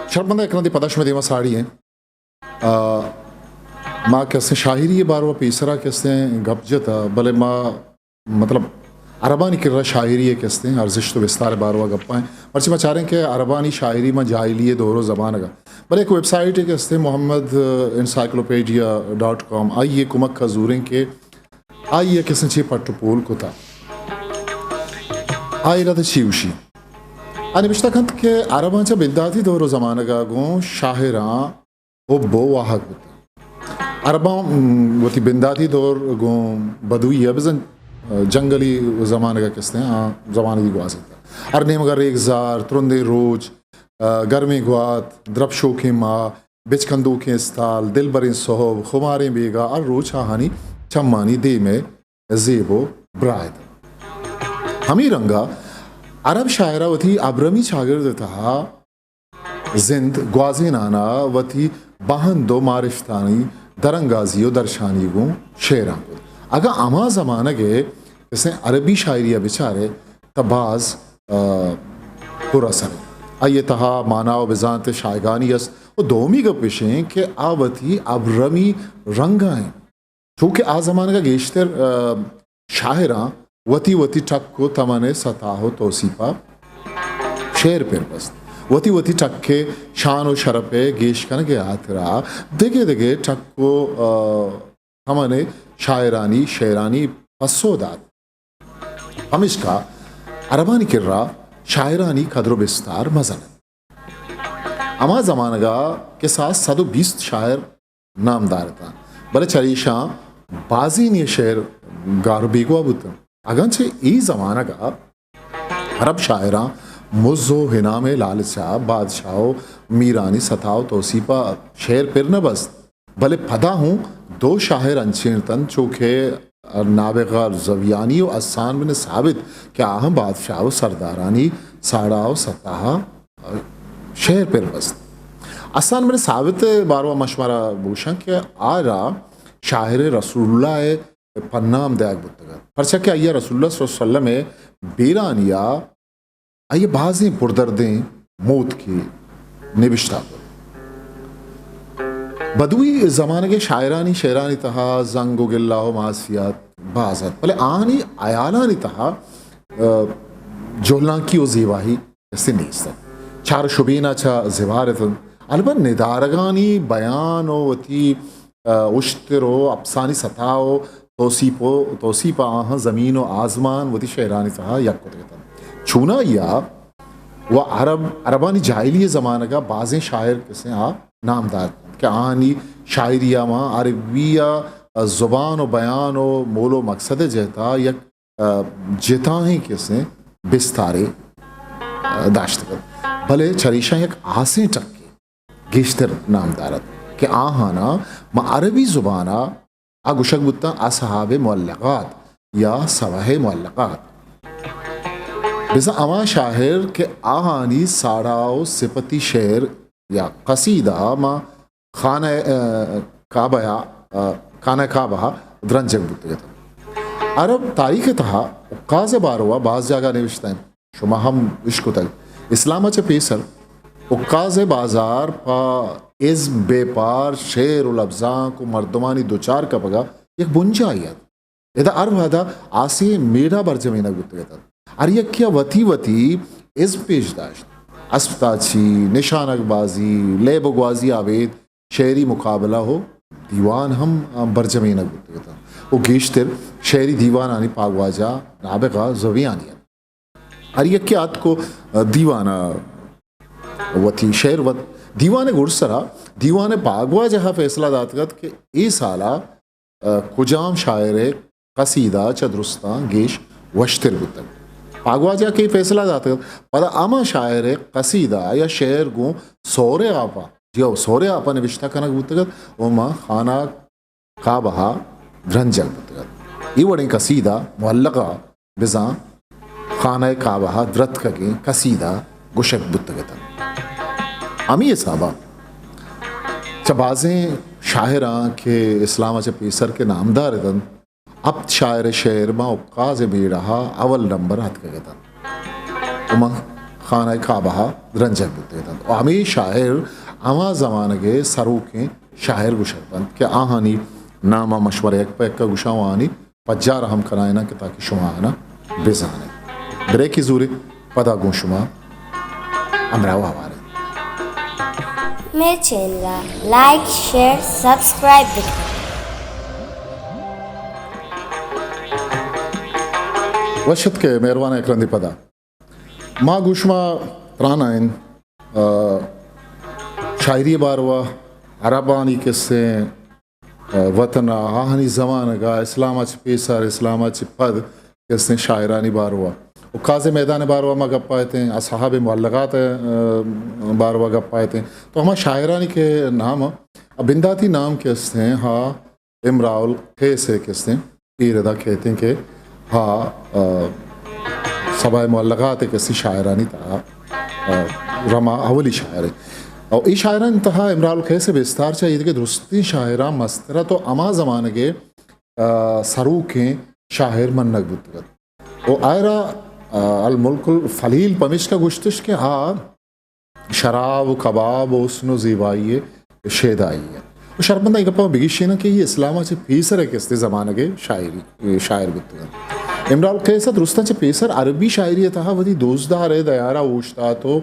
شرپمند ءَ، یک رندے پدا شمئے دیما ساڑی ایں۔ آ، ما کہ استیں شاعری ءِ باروا پیسرا کہ استیں گپ جتا، بلے ما مطلب عربانی کرا شاعری ءِ کہ استیں ارزشت و بستار ءِ باروا گپائیں۔ مرچی ما چاریں کہ عربانی شاعری ما جاہلی دور و زمانگا، بلے یک ویب سائٹ کہ استیں محمد انسائیکلوپیڈیا ڈاٹ کام، آئی ءِ کمک ءَ زوریں کہ آئی ءَ کہ استیں چے پٹ و پول کتا۔ آئی رد چی گوشی؟ آ نبشتہ کنت کہ عرباں چہ بنداتی دور و زمانگا گوں شاعراں حب و واہگ بوتگ۔ عرباں، م، وتی بنداتی دور گوں بدوی ءَ بزن، ءَ، جنگلی زمانگ ءَ کستیں آ زمانگی گوازینتگ۔ ہر نیمگ ءَ ریگزار، ترندیں روچ، ءَ، گرمیں گوات، درپشوکیں ماہ، بچکندوکیں استال، دلبریں سہب، خماریں بیگاہ، ہر روچ آہانی چمانی دیم ءَ زیب و براہ اتنت۔ ہمے رنگ ءَ عرب شاعر ءَ وتی ابرمی چاگرد ءِ تہا زند گوازینان ءَ وتی بہند و معرفتانی درانگازی و درشانی گوں شعراں کت۔ اگاں ہما زمانگ ءِ کسیں عربی شاعری ءَ بچارئے تہ باز، آ، پر اثر انت۔ آئی ءِ تہا مانا و بزانت ءِ شاہگانی است و دومی گپ اش انت کہ آ وتی ابرمی رنگ ءَ انت۔ چونکہ آ زمانگ ءَ گیشتر، آ، شاعراں وتی وتی ٹک و تمن ءِ ستا و توسیپ ءَ شعر پر بست۔ وتی وتی ٹک ءِ شان و شرپ ءِ گیش کنگ ءِ ہاترا دگہ دگہ ٹک و، آ، تمن ءِ شاعرانی شعرانی پسو دات۔ پمیشکا عربانی کرا شاعرانی قدر و بستار مزن انت۔ ہما زمانگ ءَ کساس صد و بیست شاعر نامدار اتاں، بلے چریشاں بازینی شعر گار و بیگواہ بوتنت۔ اگاں چہ اے زمانگ ءَ عرب شاعراں مز و انعام ءِ لالچ ءَ بادشاہ و میرانی ستا و توسیپ ءَ شعر پر نہ بست، بلے پدا ہوں دو شاعر انچیں اتنت، چو کہ نابغہ زویانی و حسان بن ثابت، کہ آہاں بادشاہ و سردارانی ساڑا و ستا ءَ شعر پر بست۔ حسان بن ثابت ءِ باروا من شمارا بگوشاں کہ آ را شاعر رسول اللہ ءِ پنام دیگ بوتگ ات، پرچا کہ آئی ءَ رسول اللہ صلی اللہ علیہ وسلم ءِ بیرانی ءَ آئی ءِ بازیں پردردیں موتکے نبشتہ کت۔ بدوی زمانگ ءِ شاعرانی شعرانی تہا زنگ و گلہ و معاشیات باز ات، بلے آہانی ہیالانی تہا، آ، جہلانکی و زیبائی کسے نیست ات۔ چار شبین ءَ چہ زبہر اتنت۔ البت ندارگانی بیان و وتی، آ، اشتر و اپسانی ستا و توسیپ و توسیپ ءَ آہاں زمین و آزمان وتی شعرانی تہا یک کتگ اتنت۔ چونائی ءَ و عرب، عربانی جاہلی زمانگ ءَ بازیں شاعر کسے آ نامدار اتنت کہ آہانی شاعری ءَ ما عربی ءِ زبان و بیان و مول و مقصد ءِ جہت ءَ یک، آ، جتائیں کسے بستارے، آ، داشتگ ات، بلے چریشاں یک ہاسیں ٹکے گیشتر نامدار ات کہ آہانا ما عربی زبان ءَ آ گوشگ بوتاں اصحاب معلقات یا سبع معلقات۔ بزاں ہما شاعر کہ آہانی ساڑا و صفتی شعر یا قصیدہ ما خانہ، آ، کعبہ ءَ، آ، خانہ کعبہ ءَ درنجگ بوتگ ات۔ عرب تاریخ ءِ تہا عکاز ءِ باروا باز جاگہ نوشتہ انت۔ شما ہم اشکتگ۔ اسلام ءَ چہ پیسر عکاز ءِ بازار پہ ازم، بیپار، شعر و لبزانک و مردمانی دوچار کپگ ءَ یک بنجاہے ات۔ ادا ہر وہد ءَ ہاسیں میڑہ برجمینگ بوتگ اتنت۔ ہر یکے ءَ وتی وتی ازم پیش داشت۔ اسپ تاچی، نشانگ بازی، لیب و گوازی ءَ ابید شعری مقابلہ و دیوان ہم برجمینگ بوتگ اتنت و گیشتر شعری دیوانانی پاگواجہ نابغہ زویانی ات۔ ہر یکے آتک و دیوان ءَ وتی شعر وت۔ دیوان ءِ گڈسرا دیوان ءِ پاگواجہ ءَ فیصلہ داتگ ات کہ اے سال ءَ، آ، کجام شاعر ءِ قصیدہ چہ درستاں گیش وشتر بوتگ۔ پاگواجہ ءَ کہ فیصلہ داتگ ات، پدا ہما شاعر ءِ قصیدہ یا شعر گوں سہر ءِ آپ ءَ، جی ہو، سہر ءِ آپ ءَ نبشتہ کنگ بوتگ ات و ماں خانہ کعبہ ءَ درنجگ بوتگ ات۔ اے وڑیں قصیدہ معلقہ بزاں خانہ کعبہ ءَ درتکگیں قصیدہ گوشگ بوتگ اتنت۔ ہمے حساب ءَ چہ بازیں شاعراں کہ اسلام ءَ چہ پیسر کہ نامدار اتنت، ہپت شاعر ءِ شعر ماں عکاز ءِ میڑہ ءَ اول نمبر ءَ اتکگ اتنت و ماں خانہ کعبہ ءَ رنجگ بوتگ اتنت۔ و ہمے شاعر ہما زمانگ ءِ سروکیں شاعر گوشگ بنت کہ آہانی نام ءَ ما شمارا یک پہ یک ءَ گوشاں و آہانی پجار ہم کنائیناں کہ تاکہ شما آہانا بزانت۔ بریکے زوریں، پدا گوں شما ہمراہ و ہوار ایں۔ مئے چینل ءَ لائک، شیئر، سبسکرائب بکن۔ وش اتکے، مہروان، یک رندے پدا۔ ما گوں شما تران ءَ ایں، آ، شاعری ءِ باروا، عربانی کسے، آ، وطن ءَ، آہانی زمانگ ءَ، اسلام ءَ چہ پیسر، اسلام ءَ چہ پد کسے شاعرانی باروا۔ و کاظم میدان ءِ باروا ما گپ ءَ اتیں، اصحاب معلقات ءِ، آ، باروا گپ ءَ اتیں۔ تو ہما شاعرانی کہ نام، آ، بنداتی نام کہ استیں، ہا امراء القیس ءِ کسے ایر ادا کہتیں کہ ہا، آ، سبع معلقات ءِ کسے شاعرانی تہا، آ، رما اولی شاعر ایں۔ او اے شاعرانی تہا امراء القیس ءِ بستار چہ ایدگہ درستیں شاعراں مستر ات و ہما زمانگ ءِ، آ، سروکیں شاعر منگ بوتگ ات۔ و آئرا، آ، الملک الفلیل پمیشکا گوشتش کہ آ شراب و کباب و حسن و زیبائی ءِ شیدائی ءَ۔ و شرپمند ءَ اے گپ ءَ بگیشیناں کہ اے اسلام ءَ چہ پیسر ءِ کسے زمانگ ءِ شاعری، شاعر بوتگ انت۔ امراء القیس ءَ درستاں چہ پیسر عربی شاعری ءِ تہا وتی دوستدار ءِ دیار ءَ اوشتات و،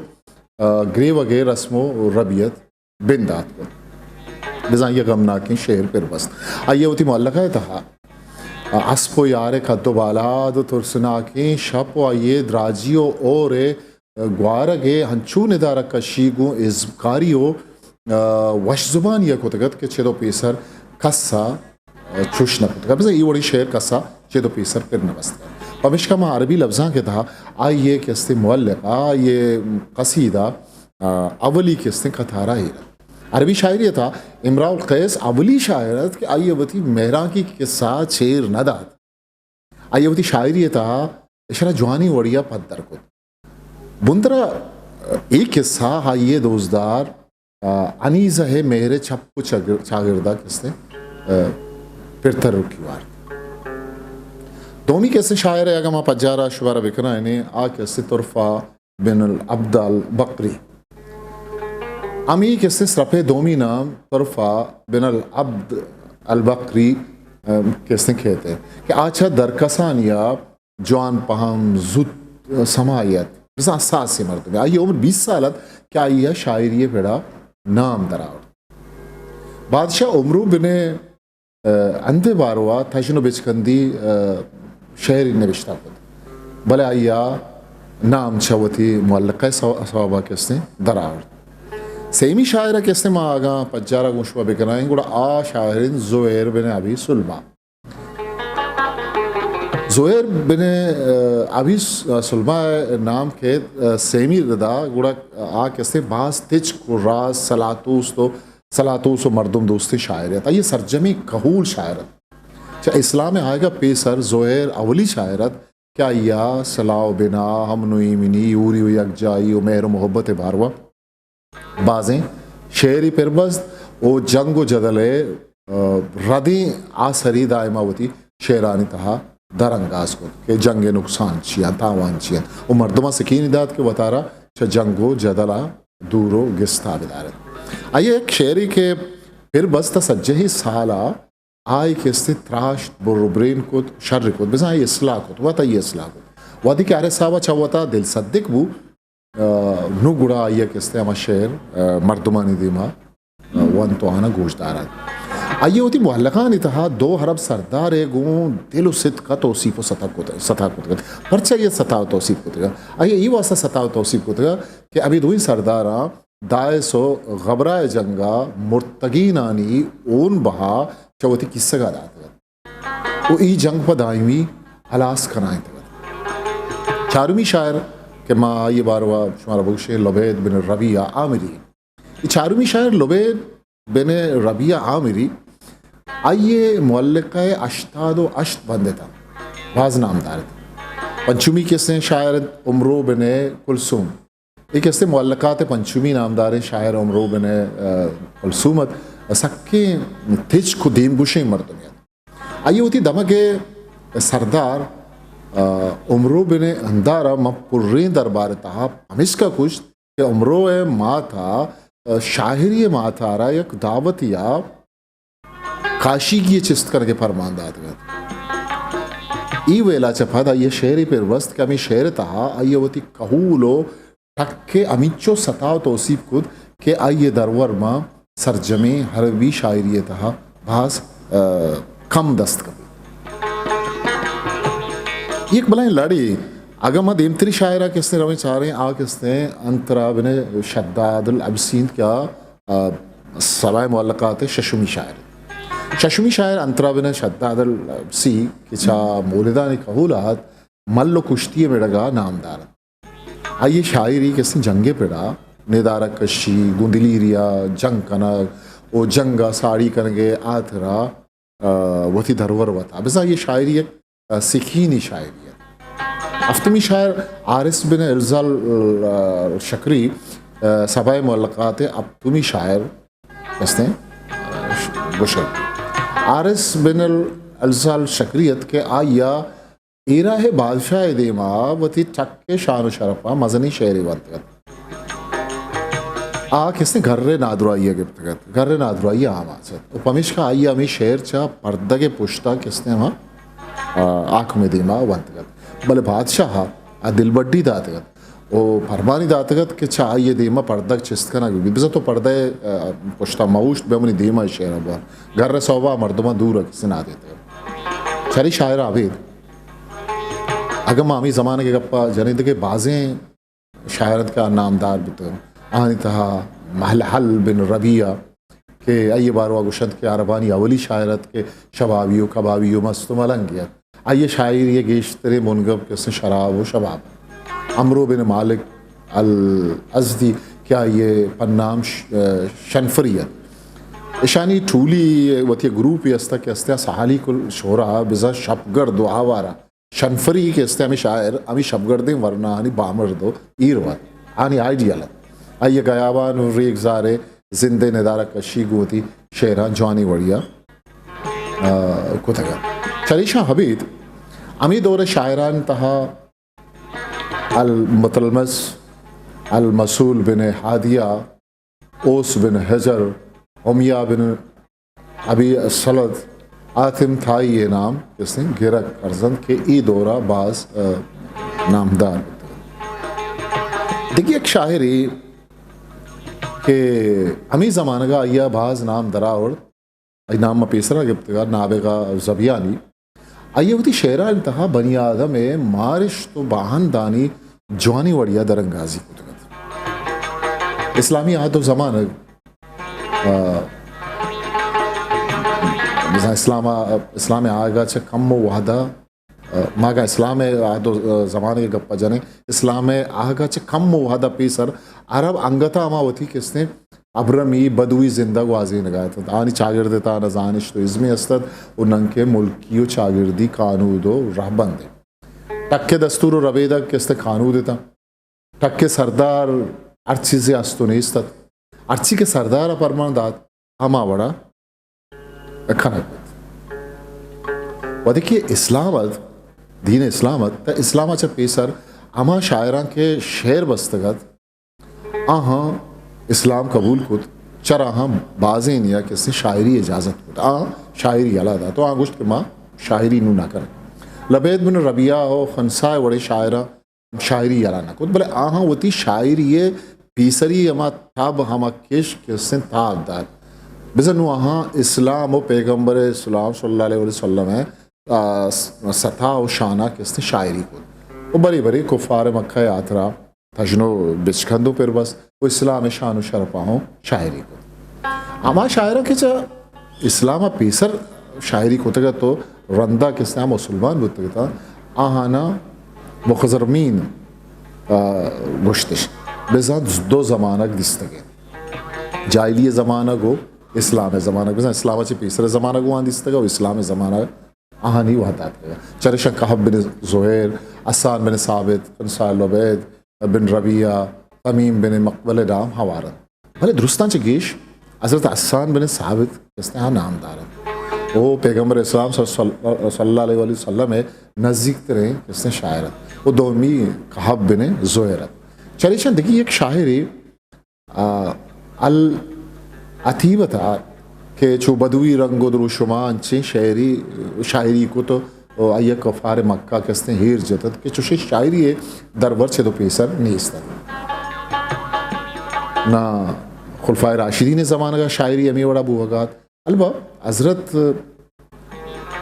آ، گریوگ ءِ رسم و ربیت بندات کت۔ بزاں آئی ءَ غمناکیں شعر پر بست۔ آئی ءَ وتی معلقہ ءِ تہا، آ، اسپ و یار ءِ کد و بالاد و ترسناکیں شپ و آئی ءِ دراجی و ہور ءِ گوارگ ءِ ہنچو ندارگ کشی گوں ازمکاری و، آ، وش زبانی ءَ کتگ ات کہ چد و پیسر کس ءَ، آ، چوش نہ کتگ ات۔ بزاں اے وڑیں شعر کس ءَ چد و پیسر پر نہ بستگ ات۔ پمیشکا ما عربی لبزانک ءِ تہا آئی ءِ کہ استیں معلقہ، آئی ءِ قصیدہ، آ، اولی کہ استیں قطار ءَ ایر ات۔ عربی شاعری ءِ تہا امراء القیس اولی شاعر ات کہ آئی ءَ وتی مہرانکی قصہ چیر نہ دات۔ آئی ءَ وتی شاعری ءِ تہا اشرا جوانیں وڑی ءَ پدر کت۔ بندرا اے قصہ آئی ءِ دوستدار، آ، انیزہ ءِ مہر ءِ چپ و چاگر-، چاگرد ءَ کسے، آ، پرتر رکی وارت۔ دومی کسے شاعر ءِ اگاں ما پجار ءَ شمارا بکنائینیں، آ کسے طرفہ بن العبد البقری۔ ہمے کسے سرپے دومی نام طرفہ بن العبد البقری، آ، کسے کہتے کہ آ چہ درکسانی ءَ جوان پہم، زوت سمایت، بزاں حساسیں مردمے۔ آئی ءِ عمر بیست سال ات کہ آئی ءَ شاعری ءِ پڑا نام درآورت۔ بادشاہ عمرو بن، آ، ہند ءِ باروا تژن و بچکندی، آ، شعری نبشتہ کت، بلے آئی ءَ نام چہ وتی معلقہ ءِ سو-، سوب ءَ کسے درآورت۔ سیمی شاعر ءَ کسے ما اگاں پجار ءَ گوں شما بکنائیں، گڑا آ شاعر انت زہیر بن ابی سلمہ۔ زہیر بن، آ، ابی س-، سلمہ ءِ نام کہ، آ، سیمی ردا، گڑا آ کسے باز تچک و راز، صلاح توست و، صلاح توست و مردم دوستیں شاعر ات۔ آئی ءِ سرجمیں کہول شاعر ات۔ چہ اسلام ءِ آیگ ءَ پیسر زہیر اولی شاعر ات کہ آئی ءَ صلاح و بناء، امن و ایمنی، ہوری و یکجائی و مہر و محبت ءِ باروا بازیں شعری پر بست و جنگ و جدل ءِ، آ، ردیں آسری دائما وتی شعرانی تہا درانگاز کت کہ جنگ ءِ نقصان چی انت، تاوان چی انت و مردماں سکینی دات کہ وتارا چہ جنگ و جدل ءَ دور و گستا بدارنت۔ آئی ءِ یک شعرے کہ پر بست ءَ سجہیں سال ءَ آئی کسے تراشت، بر و برین کت، شر کت، بزاں آئی اصلاح کت، وت آئی اصلاح کت۔ وہدے کہ ہر حساب ءَ چہ وتا دل صدق بو، آ، نوں گڑا آئی ءَ کسے ہما شعر، آ، مردمانی دیما، آ، ونت و آہاں گوش دارت۔ آئی ءَ وتی معلقانی تہا دو عرب سردار ءِ گوں دل و صدق ءَ توصیف و ستا کت، ستا کتگ ات۔ پرچا آئی ءَ ستا و توصیف کتگ ات؟ آئی ءَ اے واسطہ ستا و توصیف کتگ ات کہ ابی دوئیں سرداراں دائس و غبرہ ءِ جنگ ءَ مرتگینانی ہون بہا چہ وتی کیسگ ءَ داتگ ات و اے جنگ پہ دائمی ہلاس کنائینتگ ات۔ چارمی شاعر کہ ما آئی ءِ باروا شمارا بگوشیں، لبید بن ربیعہ عامری۔ اے چارمی شاعر لبید بن ربیعہ عامری، آئی ءِ معلقہ ءِ ہشتاد و ہشت بند ات، باز نامدار ات۔ پنچمی کسے شاعر ات امرو بن کلثوم۔ اے کسے معلقات ءِ پنچمی نامداریں شاعر امرو بن، آ، کلثوم ات۔ سکیں تچک و دیمگوشیں مردمے ات۔ آئی ءَ وتی دمگ ءِ سردار آ، امرو بن اندار ءَ من پریں دربار ءِ تہا پمیشکا کشت کہ امرو ءِ مات ءَ، آ، شاعری ءِ مات ءَ را یک دعوتے ءَ کاشیگی ءِ چست کنگ ءِ پرمان داتگ ات۔ اے ویل ءَ چہ پد آئی ءَ شعرے پر بست کہ ہمے شعر ءِ تہا آئی ءَ وتی کہول ءُ ٹک ءَ ہمینچو ستا ءُ توسیپ کت کہ آئی ءِ درور ماں سرجمیں عربی شاعری ءِ تہا باز، آ، کم دست کپیت۔ یک بلائیں لڑے، اگاں ما دیمتری شاعر ءَ کستیں رویں چاریں، آ کستیں انترا بن شداد الابسی انت کہ آ، آ، سبع معلقات ءِ ششمی شاعر انت۔ ششمی شاعر انترا بن شداد الابسی کہ چہ مولدانی کہول ءَ ات، مل ءُ کشتی ءِ مڑگ ءَ نامدار ات۔ آئی ءِ شاعری کستیں جنگ ءِ پڑا، ندارگ کشی، گوں دلیری ءَ جنگ کنگ ءُ جنگ ءَ ساڑی کنگ ءِ ہاترا، آ، وتی درور وتا۔ بزاں آئی ءِ شاعری یک، آ، سکینی شاعری ات۔ ہفتمی شاعر حارث بن الزال، آ، شکری، آ، سبع معلقات ءِ ہپتمی شاعر کستیں، آ، گوشگ۔ حارث بن ال-، الزال شکری ات کہ آئی ءَ ایرا ءِ بادشاہ ءِ دیما وتی ٹک ءِ شان ءُ شرپ ءَ مزنیں شعرے ونتگ ات۔ آ کستیں گھر ءِ نادراہی ءَ گپتگ ات، گھر ءِ نادراہی ءَ آماچ ات ءُ پمیشکا آئی ءَ ہمے شعر چہ پردگ ءِ پشت ءَ کستیں ہما، آ، حاکم ءِ دیما ونتگ ات، بلے بادشاہ ءَ دلبڈی داتگ ات ءُ پرمانی داتگ ات کہ چہ آئی ءِ دیما پردگ چست کنگ بہ بیت۔ بزاں تو پردہ ءِ، آ، پشت ءَ مہ اوشت، بیا منی دیما اے شعر ءَ بوان۔ گھر ءِ سوب ءَ مردماں دور ءَ کستیں نادینتگ ات۔ شری شاعر ءَ ابید اگاں ما ہمے زمانگ ءِ گپ ءَ جنیں، دگہ بازیں شاعر ات کہ آ نامدار بوتگ۔ آہانی تہا مہلہل بن ربیعہ کہ آئی ءِ باروا گوشنت کہ عربانی اولی شاعر ات کہ شبابی ءُ کبابی ءُ مست ءُ ملنگے ات۔ آئی ءِ شاعری ءِ گیشتریں بنگپ کستیں شراب ءُ شباب۔ عمرو بن مالک الازدی کہ آئی ءِ پنام ش-، شنفری ات۔ اشانی ٹولی وتی گروپے است کہ استیں ساحلی کل شورا بزاں شپگرد ءُ آوارہ۔ شنفری کہ استیں ہمے شاعر، ہمے شپگردیں ورناہانی بامرد ءُ ہیرو ات۔ آنی آئیڈیل ات۔ آئی ءَ گیابان ءُ ریگزار ءِ زند ءِ ندارگ کشی گوں وتی شعراں جوانیں وڑی ءَ، آ، کتگ ات۔ چریشاں ابید ہمے دور ءِ شاعرانی تہا المتلمس، المسول بن ہادیہ، اوس بن حجر، امیہ بن ابی سلد، حاتم طائی ءِ نام کستیں گرگ ارزنت کہ اے دور ءَ باز، آ، نامدار بوتگ۔ دگہ یک شاعرے کہ ہمے زمانگ ءَ آئی ءَ باز نام درآورت، آئی نام ما پیسرا گپتگ ءَ، نابغہ زبیانی۔ آئی ءَ وتی شعرانی تہا بنی آدم ءِ مارشت ءُ باہندانی جوانیں وڑی ءَ درانگازی کتگ ات۔ اسلامی عہد ءُ زمانگ، آ، بزاں اسلام ءَ، اسلام ءِ آہگ ءَ چہ کم ءُ وہد ءَ، آ، ما اگاں اسلام ءِ عہد ءُ زمانگ ءِ گپ ءَ جنیں، اسلام ءِ آہگ ءَ چہ کم ءُ وہد ءَ پیسر عرب انگت ءَ ہما وتی کستیں ابرمی بدوی زند ءَ گوازینگ ءَ ات انت۔ آنی چاگرد ءِ تہا نہ زانشت ءُ ازمے است ات ءُ ننکہ ملکی ءُ چاگردی کانود ءُ رہبند انت۔ ٹک ءِ دستور ءُ ربیدگ کستیں کانود اتاں۔ ٹک ءِ سردار ہر چیزے است ءُ نیست ات۔ ہرچی کہ سردار ءَ پرمان دات، ہما وڑا کنگ بیت۔ وھدے کہ اسلام ات، دین اسلام ات، تہ اسلام ءَ چہ پیسر ہما شاعراں کہ شعر بستگ ات، آہاں اسلام قبول کت، چر آہاں بازینی ءَ کسے شاعری اجازت کت، آہاں شاعری یلہ دات، تو آہاں گوشت کہ ما شاعری نوں نہ کنیں۔ لبید بن ربیعہ ءُ خنساء ءِ وڑیں شاعراں شاعری یلہ نہ کت، بلے آہاں وتی شاعری ءِ پیسری ہما تب، ہما کش کسیں تاب دات۔ بزاں نوں آہاں اسلام ءُ پیغمبر اسلام صلی اللہ علیہ وسلم ءِ، آ، س-، ستا ءُ شان ءَ کسیں شاعری کت ءُ برے برے کفار مکہ ءِ ہاترا تژن ءُ بچکند ءُ پر بست ءُ اسلام ءِ شان ءُ شرپ ءَ ہوں شاعری کت۔ ہما شاعراں کہ چہ اسلام ءَ پیسر شاعری کتگ ات ءُ رندا کسے آ مسلمان بوتگ ات، آہانا مخضرمین، آ، گوشتش۔ بزاں دو زمانگ دیستگ انت، جاہلی زمانگ ءُ اسلام ءِ زمانگ۔ بزاں اسلام ءَ چہ پیسر زمانگ وان دیستگ ءُ اسلام ءِ زمانگ آہانی وھد ءَ اتکگ۔ چریشاں کہب بن زہیر، حسان بن ثابت، خنساء، لبید بن ربیعہ، تمیم بن مقبل ءِ نام ہوار انت۔ بلے درستاں چہ گیش حضرت حسان بن ثابت کسے آ نامدار انت۔ او پیغمبر اسلام صلی اللہ، صلی اللہ علیہ وآلہ وسلم ءِ نزیک تریں کسیں شاعر ات۔ او دومی کہب بن زہیر ات۔ چریشاں دگہ یک شاعرے، آ، العتیبہ ات کہ چو بدوی رنگ و دروشما انچیں شاعری، شاعری کت و آئی ءَ کفار مکہ کستیں ہیر جتت کہ چوشیں شاعری ءِ درور چد و پیسر نیست ات۔ نہ خلفائے راشدین ءِ زمانگ ءَ شاعری ہمے وڑا بوہگ ءَ ات۔ البت حضرت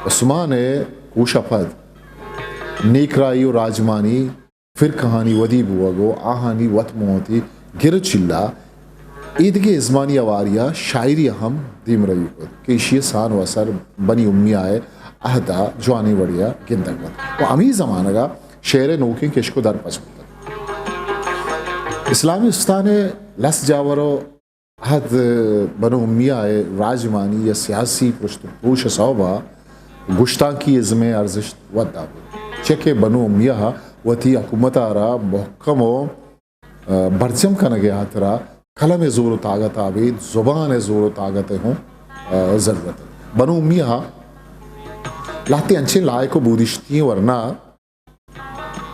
عثمان ءِ کوش ءَ پد نیکراہی و راجمانی فرقہانی ودی بوگ و آہانی وت ماں وتی گر و چلا ایدگہ ازمانی ہواری ءَ شاعری ءَ ہم دیمروی کت کہ ایشی ءِ سان و اثر بنی امیہ ءِ عہد ءَ جوانیں وڑے ءَ گندگ بنت و ہمے زمانگ ءَ شعر ءِ نوکیں کشک و در پچ بوتگ۔ اسلامی استان ءِ لس جاور و عہد بنو امیہ ءِ راجمانی یا سیاسی پرشت و پروش ءِ سوب ءَ گشتانکی ازم ءِ ارزشت ودار بوت، چیا کہ بنو امیہ ءَ وتی حکومت ءَ را مھکم و، آ، برجم کنگ ءِ ہاترا قلم ءِ زور و طاقت ءَ ابید زبان ءِ زور و طاقت ءِ ہوں، آ، ضرورت ات۔ بنو امیہ ءَ لہتے انچیں لائق و بودشتی ورنا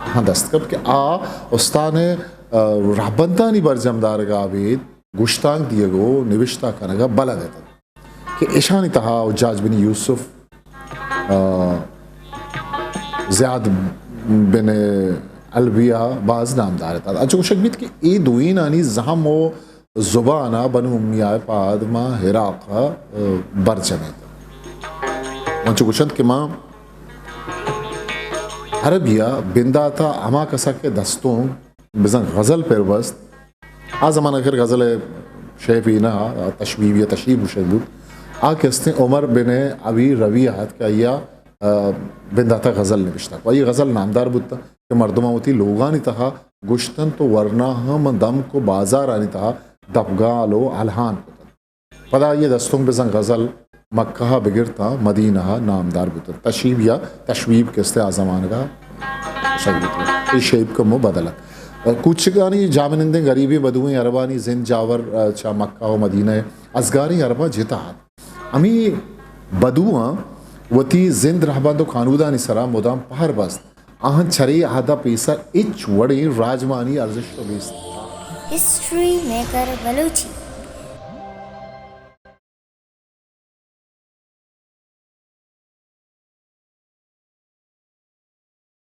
آہاں دست کپت کہ آ استان ءِ، آ، رہبندانی برجم دارگ ءَ ابید گشتانک دیگ و نبشتہ کنگ ءَ بلد اتنت کہ اشانی تہا حجاج بن یوسف، آ، زیاد بن علویہ باز نامدار اتنت۔ انچو گوشگ بیت کہ اے دوئینانی زہم و زبان ءَ بنو امیہ ءِ پاد ماں عراق ءَ، آ، برجم ات۔ انچو گوشنت کہ ماں عربی ءَ بندات ءَ ہما کس ءَ کہ دستونک بزاں غزل پر بست، آ زمانگ ءَ خیر غزل ءِ شیپ ءَ نہ ات، تشبیب یا تشیب گوشگ بوت۔ آ کہ استیں عمر بن ابی ربیعہ ات کہ آئی ءَ، آ، بندات ءَ غزل نبشتہ کت۔ آئی غزل نامدار بوت کہ مردماں وتی لوگانی تہا گوشتنت و ورنا ہم دمک و بازارانی تہا دپگال و الہان کتنت۔ پدا آئی ءِ دستونک بزاں غزل مکہ ءَ بگر تاں مدینہ ءَ نامدار بوتنت۔ تشیب یا تشویب کہ استیں آ زمانگ ءَ گوشگ بوتگ۔ اے شیپ کمو بدل ات۔ کوچگانی جاہمنندیں گریبیں بدوئیں عربانی زند جاور، آ، چہ مکہ و مدینہ ءِ ازگاریں عرباں جتا ات۔ ہمے بدواں وتی زند رہبند و کانودانی سرا مدام پہر بست۔ آہاں چرے عہد ءَ پیسر ہچ وڑیں راجمانی ارزشت و نیست۔ ہسٹری میکر بلوچی۔